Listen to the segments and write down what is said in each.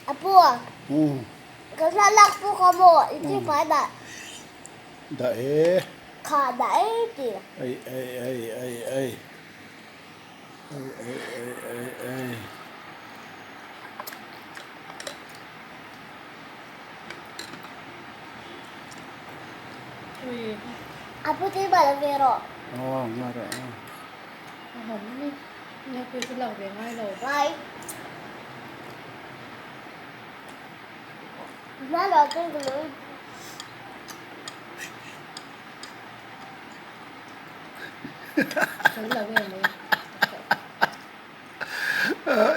A pu a. Ka thlalak pu kha maw i thi fai dah. Dah e. Kha dah e ti. Ai ai ai ai ai. Ai ai ai ai ai. A pu ti bal ve rawh. Aw nga rawh aw. A hawm ni. Nia pui chu lak ve ngai lo. Ngai. Na lo tin ka lu. Fel lo em mai.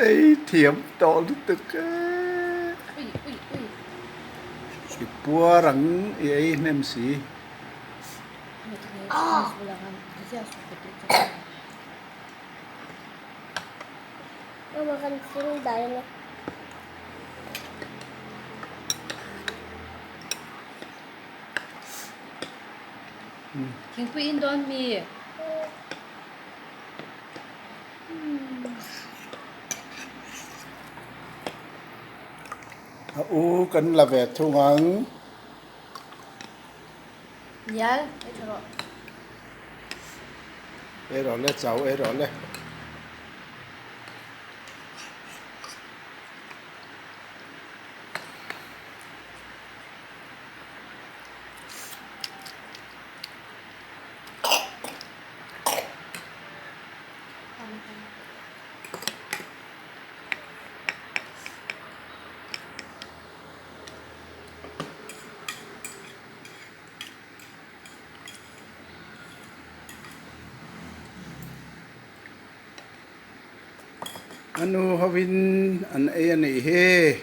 Ei thiam tawh lutuk e. Ui ui ui. I puar ang i ei hnem si. Thingpui in dawn mi. A u kan la ve thung ang. Nial, ei tha rawh. Ei rawh le, chau ei rawh le. A nu hovin an ei a nih hi.